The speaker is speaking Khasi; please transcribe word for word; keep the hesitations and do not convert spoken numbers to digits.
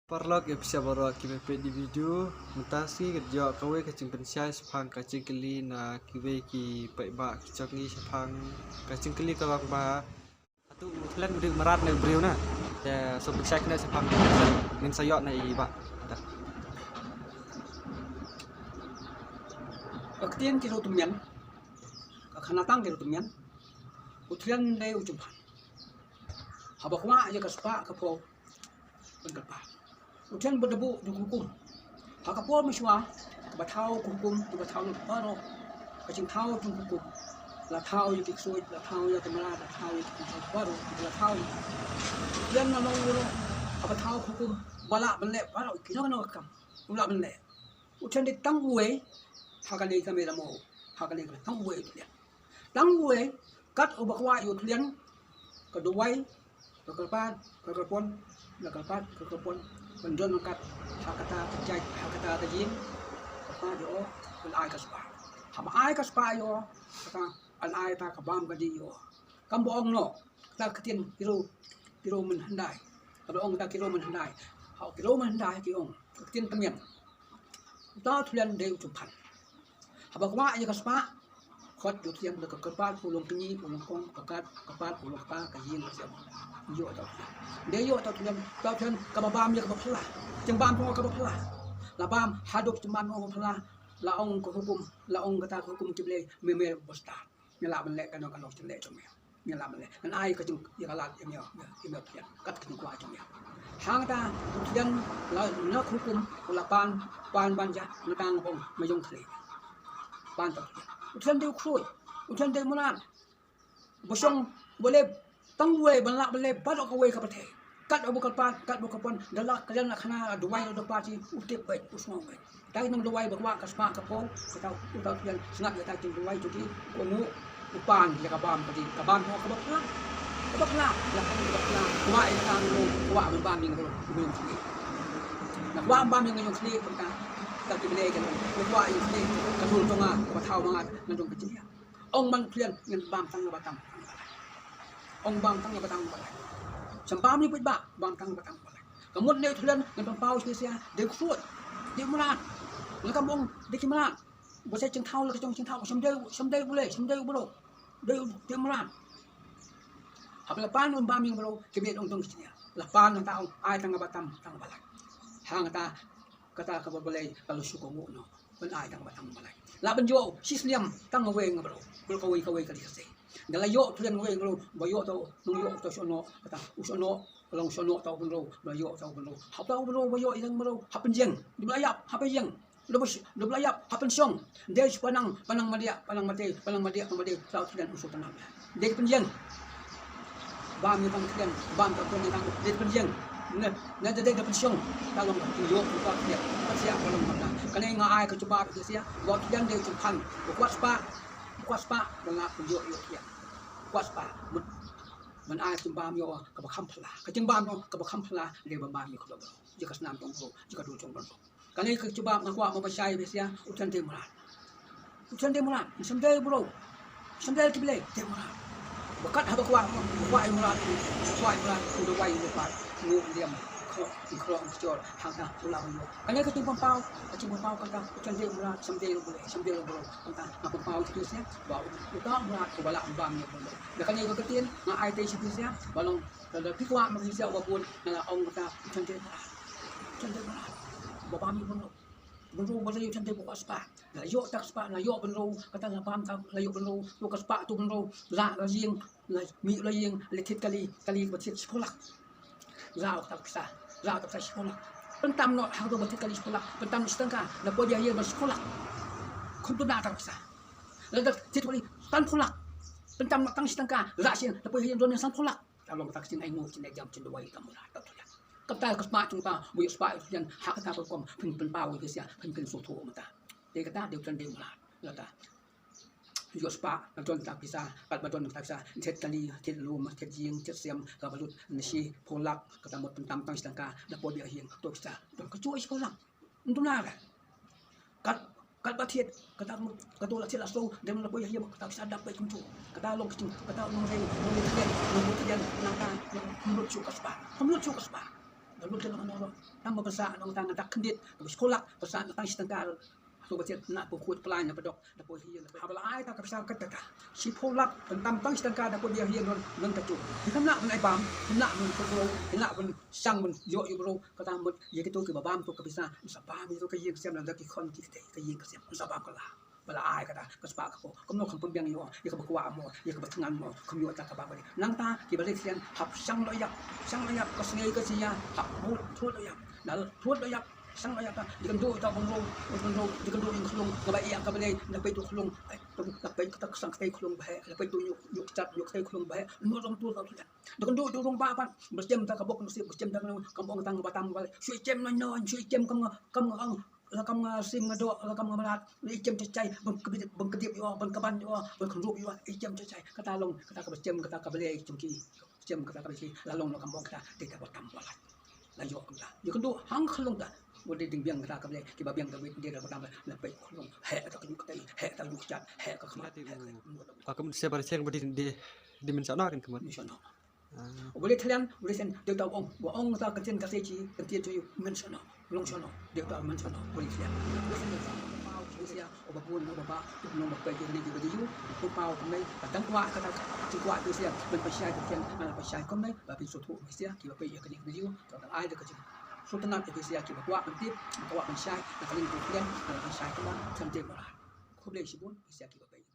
Paralok ïa phi baroh kiba peit ïa ki video, mynta sngi ka dei kawei ka jingpynshai shaphang ka jingkylli na kiwei ki paidbah ki jong ngi shaphang ka jingkylli ka long ba hato u thlen u dei u mrad ne u briew na. Te sngewpynshai kane shaphang ngin sa ïoh na i bah. Ka ktien ki ruh tymmen, ka khana tang ki ruh tymmen. U thlen dei u jingphan. Haba kwah ïa ka spah ka phew ban kyrpad. U thlen ba da buh da ka hukum. Ha ka por mynshuwa kaba thaw ka hukum, kaba thaw lut baroh ka jingthaw jong ka hukum. La thaw ïa ki ksuid, la thaw ïa ki mrad, la thaw ïa ki ksuid baroh, la thaw. Thlen na long baroh haba thaw ka hukum ba lah ban leh baroh kino kino ka kam. U lah ban leh. U thlen dei tang uwei ha kane ka mela mo, ha kane ka tang uwei u thlen. Tang uwei kat uba kwah ïa u thlen ka duwai, ka kyrpad, ka kyrpon, ka kyrpad, ka kyrpon ban don kat ha kata ka jait, ha kata ka jing. Kyrpad ïa u, ban ai ka spah. Haba ai ka spah ïa u, kata ban ai ta ka bam ka jing ïa u. Kam ba ong noh kata ka ktien ki ruh, ki ruh mynhyndai. Kaba ong kata ki ruh mynhyndai. Ha ki ruh mynhyndai ki ong ka ktien tymmen. Uta u thlen dei u jingphan. Haba kwah ïa ka spah, khot ïa u thlen da ka kyrpad, u long kñi, u long kong, ka kat, ka pat, u long kata, ka ïing, ka sem. Ïoh uta u thlen. Dei ïoh uta u thlen, uta u thlen kaba bam ïa kaba phylla. Jingbam jong nga kaba phylla. La bam haduh jingbam jong nga kaba phylla. La ong ka hukum, la ong kata ka hukum ki Blei, me me ba stad. Ngi lah ban leh kano kano jingeh jong me. Ngi lah ban leh. Ngan ai ka jing, ïa ka lad ïa me, ïa me u thlen kat ka jingkwah jong me. Hangta u thlen la na ka hukum u la pan, pan ban jah, nangta nga ong me ïong khlieh. Pan ta u thlen. U thlen dei u ksuid, u thlen dei u mrad. Ba shong ba leh tang uwei ban lah ban leh baroh kawei ka pyrthei. Kat uba kyrpad, kat uba kyrpon, da la kren la khana, duwai la da party, u tip beit, u sngew beit. Dei nang duwai ba kwah ka spah ka phew, kata uta u thlen sngap ïa ka jingduwai jong ki, u ngu, u pan ïa ka bam ka jing, ka bam jong nga kaba phylla. Kaba phylla, la ka kaba phylla, kwah ïa ka ngu, kwah ban bam ïa nga ruh, u ïong khlieh. La kwah ban bam ïa nga ïong khlieh, kata, kata ki Blei ka long, kwah ïong khlieh, ka dur jong nga, kaba thaw ma nga, na jong ka jingïa. Ong ban thlen ngan bam tang ba tam tang ba lai. Ong bam tang ba tam ba lai. Sngewbha ïa phi ba bam tang ba tam ba lai. Ka mut ne u thlen ngan pynpaw shisha dei ksuid, dei mrad. Ngan kam ong dei ki mrad. Ba sa jingthaw la ka jong jingthaw, sngewdei, sngewdei u Blei, sngewdei u briew. Dei, dei mrad. Haba la pan ong bam ïa u briew, ki bit ong dong shisha. La pan ngan ta ong ai tang ba tam tang ba lai. Hangta kata kaba balei ka la shu kohnguh noh ban ai tang ba tam ba lai. Lah ban ïoh shi snem tang wei nga briew, kawei kawei ka dei ka sei. Da la ïoh thlen wei nga briew ba ïoh ta u nongïoh ta u shohnoh, kata u shohnoh, ka long shohnoh ta u briew, ba la ïoh ta u briew. Hap ta u briew ba ïoh ïa nga briew, hap pynjeng. Da la ïap, hap pynjeng. Da ba sh-, da ba la ïap, hap pynshong. Dei shu panang, panang madiah, panang madiah, panang madiah, panang madiah, ta u thlen u shu panang. Dei pynjeng. Bam ïa tang thlen, bam tang thlen ïa tang, dei pynjeng. Ne, ne dei da pynshong. Ta long ka pynïoh ka thlen. Ka sia ka long ka. Kane nga ai ka jubab ka sia. Ba thlen dei jingphan. Ba kwah spah. Ba kwah spah. Ba nga pynïoh ïoh thlen. Kwah spah. Mut. Ban ai jingbam ïa kaba kham phylla. Ka jingbam ïa kaba kham phylla. Dei ban bam ïa ka dei. Ïa ka snam tong bro. Ïa ka dul tong bro. Kane ka jubab nga kwah ban pynshai ba sia, u thlen dei mrad. U thlen dei mrad, u sngewdei u briew. U sngewdei ki Blei, dei mrad. Ba kat haba kwah, ba kwah ïa u mrad, ba kwah ïa u mrad, u da wai u da pat, ngu u diam, khlok, khlok u jor, hangta u la ban ïoh. Kane ka jingpynpaw, ka jingpynpaw kata, u thlen dei mrad, sngewdei u Blei, sngewdei u briew. Hangta nga pynpaw ïa phi sia, ba uta u mrad uba lah ban bam ïa u briew. Da kane ka ktien nga ai te ïa phi sia, ba long, lada phi kwah ma phi sia uba bun, nga la ong kata, u thlen dei mrad. U thlen dei mrad. Uba bam ïa u briew. Bynriew ba la ïoh tang dei ba kwah spah. La ïoh tak spah, la ïoh bynriew, kata la bam tak, la ïoh bynriew, ïoh ka spah tu bynriew, la la ïing, la mih la ïing, la thied kali, kali ba thied shiphew lak. La ïoh tak pisa, la ïoh tak pisa shiphew lak. Pyntam noh ha ka ba thied kali shiphew lak, pyntam noh shi tyngka, la poi biang ïing ba shiphew lak. Khum tu na tak pisa. La da thied kali, sanphew lak. Pyntam noh tang shi tyngka, la shin, la poi ïing don sanphew lak. Ta long ta ka jingaiñguh, jingdaijam, jingduwai, ta mura, ta tuya. Kata ka spah jong ta, ba ïoh spah ïoh thlen, ha kata ka rukom, phin pynpaw ïa ka sia, phin phin sngewthuh mynta. Te kata dei u thlen dei mrad, lada ïoh spah, la don ta pisa, pat ba don ta pisa, thied kali, thied lum, thied ïing, thied sem, kaba lut na shiphew lak, kata mut pyntam tang shi tyngka, da poi biang ïing, to pisa, don ka juh shiphew lak. Ym duna re. Kat, kat ba thied, kata, kata la thied la sdang, dem la poi ha ïing, kata pisa dap beit kumjuh. Kata long ka jing, kata long rei, long rei thied, long rei thied, nangta, long, hynriew shuh ka spah. Hynriew shuh ka spah. Da lut da long ano ro. Tang ba pisa nong tang da khyndiat, da ba shiphew lak, pisa nong tang shi tyngka. So ba tiat na pynkhut plan na padok, da poi hi, da poi. Haba la ai ta ka pisa kata ka. Shiphew lak, tang tang shi tyngka da poi hi non, non ta tu. Hi kam lah ban ai bam, hi lah ban pynro, hi lah ban shang ban ïoh ïoh bro, kata mut ïa kito kiba bam to ka pisa, sa bam ïa to ka ïing ka sem na da ki khon ki kti, ka ïing ka sem, sa bam ka la. Ba la ai kata, ka spah ka phew. Kumno kan pynbiang ïa, ïa kaba kwah mo, ïa kaba thngan mo, kum ïa ta kaba bari. Nangta, kiba leh sian, hap shang lo ïap, shang lo ïap, ka sngi ka sia, hap mut, thut lo ïap. Dal, thut lo ïap, shang lo ïap ta, di kan duh ita bang rong, bang rong, di kan duh ïa khlung, kaba ïa kaba leh, la peit tu khlung, ai, tu, la peit kata ka sang kata khlung ba heh, la peit tu ïuk, ïuk chat, ïuk kata khlung ba heh, no rong tu, rong tu. Di kan duh tu rong ba ban, ba jem ta ka bok nasib, ba jem ta ka, kam ong ta ba tam ba leh, shu jem no no, shu jem kam, kam ong, la kam nga sim nga doh, la kam nga mlad, la i jem chachai, ban kdip, ban kdip ïa, ban kaban ïa, ban kynrup ïa, i jem chachai, kata long, kata kaba jem, kata kaba leh, i jong ki, jem, kata kaba leh, la long, la kam ong kata, te kaba tam ba lait. La ïoh kumta. Ïa kynduh hang khlung ta. Wat dei ding biang kata kaba leh, kiba biang kaba dei kaba tam ba, la peit khlung, heh kata ka ïuk kata, heh kata ïuk chat, heh ka khmat, heh ka. Ka mut se bar seng ba dei, dei, dei mynshwa noh kan ka mut. Mynshwa noh. Ah. Uba leh thlian, uba leh sian, dei uta u ong, ba ong ta ka ktien ka se chi, ka ktien chi, mynshwa noh, long shwa noh, dei uta mynshwa noh, uba leh thlian. Uba leh thlian, uba paw, uba sia, uba bun, uba bah, uba nong, uba peit ïa kane ka video, uba paw kumne, ba dang kwah kata, jingkwah ka sia, ban pynshai ka ktien, ban pynshai kumne, ba pynsngewthuh ka sia, kiba peit ïa kane ka video, to dang ai da ka jing. Sngewtynnat ïa ka sia, kiba kwah ban tip, ba kwah ban shai, na ka liang ka ktien, ban pynshai kumne, kan tip ba. Khublei shibun, ka sia kiba peit.